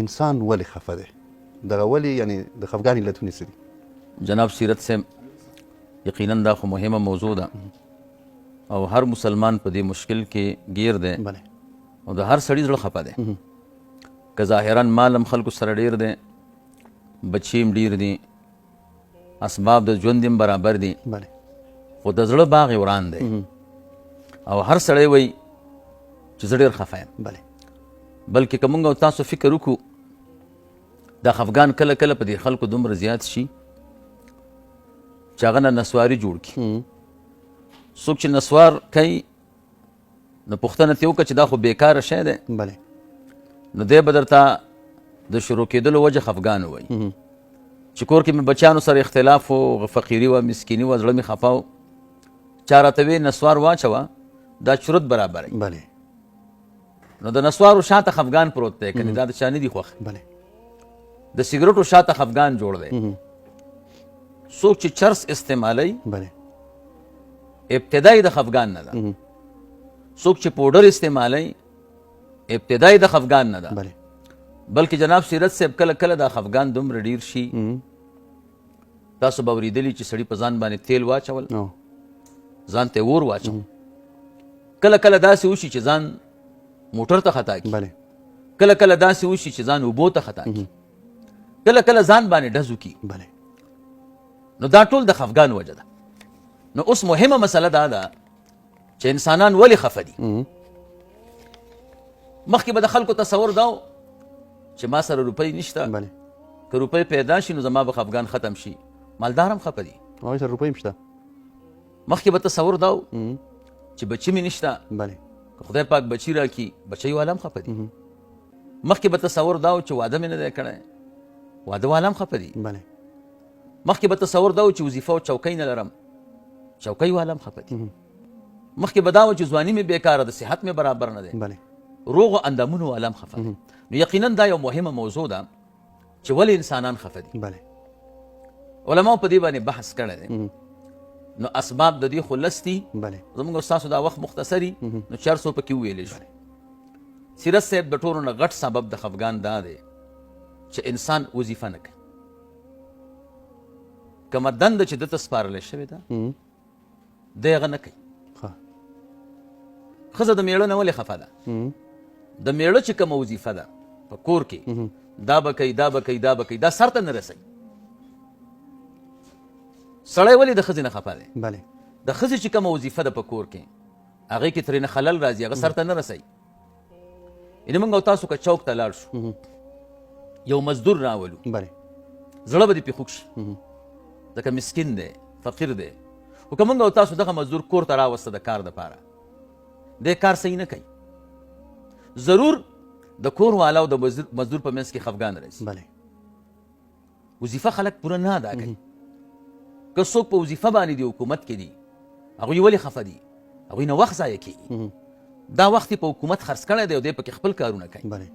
انسان ولې خفه دی؟ دغه ولې یعنی د خفګان علتونه څه دي؟ جناب سیرت صاحب، یقینا دا خو مهمه موضوع ده او هر مسلمان په دې مشکل کې گیر دی. بله. او د هر سړي زړه خفه دی. که ظاهرا مال هم خلکو سره ډیر دی، بچي هم ډیر دي، اسباب د ژوند هم برابر دي، بله، خو د زړه باغ یې وران دی او هر سړی وایي چې زه ډېر خفه یم. بله. بلکې که موږ او تاسو فکر وکړو، دا خفګان کله کله په دې خلکو دومره زیات شي چې هغه نه نسواري جوړ کړي. څوک چې نسوار کوي نو پوښتنه ترې وکړه چې دا خو بېکاره شی دی. بله. نو دی به درته د شروع کېدلو وجه خفګان ووایي چې کور کې مې بچیانو سره اختلاف و، فقیري وه، مسکیني وه، زړه مې خفه و، چا راته وې نسوار واچوه دا چرت برابروي. بله. نو د نسوارو شاته خفګان پروت دی، کنې دا د چا نه دي خوښ. بله. د سیګریټو شاته خفګان جوړ دی. څوک چې چرس استعمالوي، بله، ابتدا یې د خفګان نه ده. څوک چې پوډر استعمالوي، ابتدا یې د خفګان نه ده. بله. بلکې جناب سیرت صاحب، کله کله دا خفګان دومره ډیر شي، تاسو به اورېدلي چې سړي په ځان باندې تیل واچول، ځان ته اور واچول. کله کله داسې وشي چې ځان موټر ته خطا کړي. بله. کله کله داسې وشي چې ځان اوبو ته خطا کړي. کله کله ځان باندې ډز وکړي. بله. نو دا ټول د خفګان وجه ده. نو اوس مهمه مسله دا ده چې انسانان ولې خفه دي. مخکې به د خلکو تصور دا و چې ما سره روپۍ نشته، بله، که روپۍ پیدا شي نو زما به خفګان ختم شي. مالدار هم خفه دي، هغوی سره روپۍ هم شته. مخکې به تصور دا و چې بچي مې نشته، بله، که خدای پاک بچي راکړي، بچي والا هم خفه دي. مخکې به تصور دا و چې واده مې نه دی کړی، واده والا هم خفه دي. بله. مخکې به تصور دا و چې وظیفه او چوکۍ نه لرم، چوکۍ والا هم خفه دي. مخکې به دا و چې ځواني مې بېکاره ده، صحت مې برابر نه دی، بله، روغو اندامونو والا هم خفه دي. نو یقینا دا یو مهمه موضوع ده چې ولې انسانان خفه دي. بله. علماو په دې باندې بحث کړی دی. نو اسباب د دې خو لس دي. بله. زموږ ستاسو دا وخت مختصري، نو چې هر څو پکې وویلی شو. سیرت صاحب، د ټولو نه غټ سبب د خفګان دا دی چې انسان وظیفه نه کوي. کومه دنده چې ده ته سپارلی شوې ده، دی هغه نه کوي. ښځه د میړه نه ولې خفه ده؟ د میړه چې کومه وظیفه ده په کور کې، دا به کوي، دا به کوي، دا به کوي، دا سر ته نه رسوي. سړی ولې د ښځې نه خفه دی؟ بله. د ښځې چې کومه وظیفه ده په کور کې، هغې کې ترېنه خلل راځي، هغه سر ته نه رسوي. یعنې موږ او تاسو که چوک ته لاړ شو، یو مزدور راولو، بله، زړه به دې پې خوږ شي، ځکه مسکین دی، فقیر دی. خو که موږ او تاسو دغه مزدور کور ته راوسته د کار دپاره، دی کار صحیح نه کوي، ضرور د کور والا او د مزدور په منځ کې خفګان راځي. بله. وظیفه خلک پوره نه ادا کوي. که څوک په وظیفه باندې دی، حکومت کې دي، هغوی ولې خفه دي؟ هغوی نه وخت ضایع کېږي. دا وخت یې په حکومت خرڅ کړی دی او دی پکې خپل کارونه کوي. بله.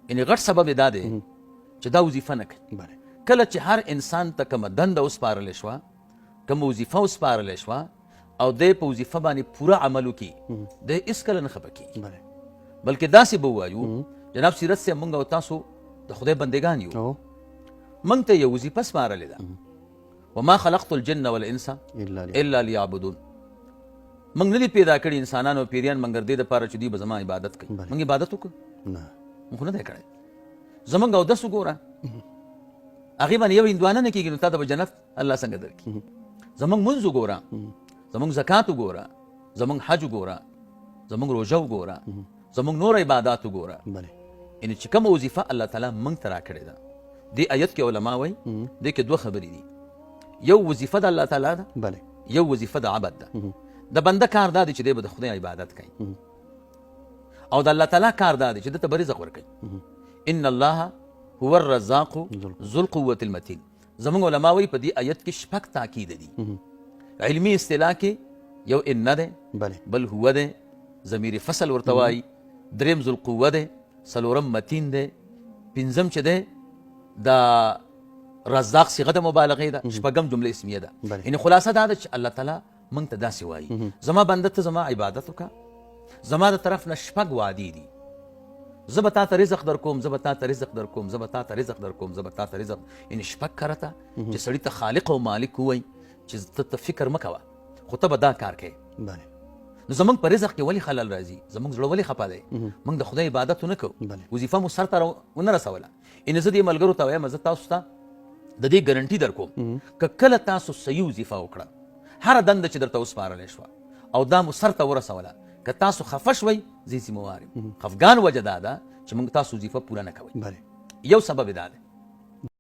یعنې غټ سبب یې دا دی چې دا وظیفه نه کوي. بله. کله چې هر انسان ته کومه دنده وسپارل شوه، کومه وظیفه وسپارل شوه او دی په وظیفه باندې پوره عمل وکړي، دی هېڅکله نه خفه کېږي. بله. بلکې داسې به ووایو جناب سیرت صاحب، موږ او تاسو د خدای بندگان یو، موږ ته یو وظیفه سپارلې ده، وما خلقت الجن والانس الا ليعبدون. موږ نه دي پیدا کړي انسانان او پیریان مګر دې دپاره چې دوی به زما عبادت کوي. موږ عبادت وکړو؟ نه، موږ خو نه دی کړی. زموږ اودس وګوره، هغې باندې یو هندوانه نه کېږي، نو تا ته به جنت الله څنګه درکړي؟ زموږ مونځ وګوره، زموږ زکات وګوره، زموږ حج وګوره، زموږ روژه وګوره، زموږ نور عبادات وګوره. یعنې چې کومه وظیفه الله تعالی موږ ته راکړې ده، دې آیت کې علما وایي دې کې دوه خبرې دي. یو وظیفه د الله تعالی ده، بله، یو وظیفه د عبد ده. د بنده کار دا دی چې دی به د خدای عبادت کوي، او د الله تعالی کار دا دی چې ده ته به رزق ورکوي. ان الله هو الرزاق ذو القوة المتین. زموږ علما وایي په دې آیت کې شپږ تاکید دي. علمي اصطلاح کې یو ان دی، بله، بل هو دی، ضمیر فصل ورته وایي، دریم ذو القوه دی، څلورم متین دی، پنځم چې دی د رزاق صیغه د مبالغې ده، شپږم جمله اسمیه ده. یعنې خلاصه دا ده چې الله تعالی موږ ته داسې وایي، زما بنده ته زما عبادت وکړه، زما د طرف نه شپږ وعدې دي، زه به تا ته رزق در کوم، زه به تا ته رزق در کوم، زه به تا ته رزق در کوم، زه به تا ته رزق، یعنی شپږ کرته چې سړي ته خالق او مالک ووایي چې ته فکر مه کوه، خو ته به دا کار کوې. نو زمونږ په رزق کې ولې خلل راځي؟ زمونږ زړه ولې خپه دی؟ مونږ د خدای عبادت ونه کوو، وظیفه مو سر ته ونه رسوله. ان زه دې ملګرو ته وایم، زه تاسو ته د دې ګارنټي درکوم که کله تاسو صحیح وظیفه وکړه، هره دنده چې درته وسپارلی شوه او دا مو سر ته ورسوله، که تاسو خفه شوئ زه یې ذمهوار یم. خفګان وجه دا ده چې موږ تاسو وظیفه پوره نه کوئ. یو سبب دا دی.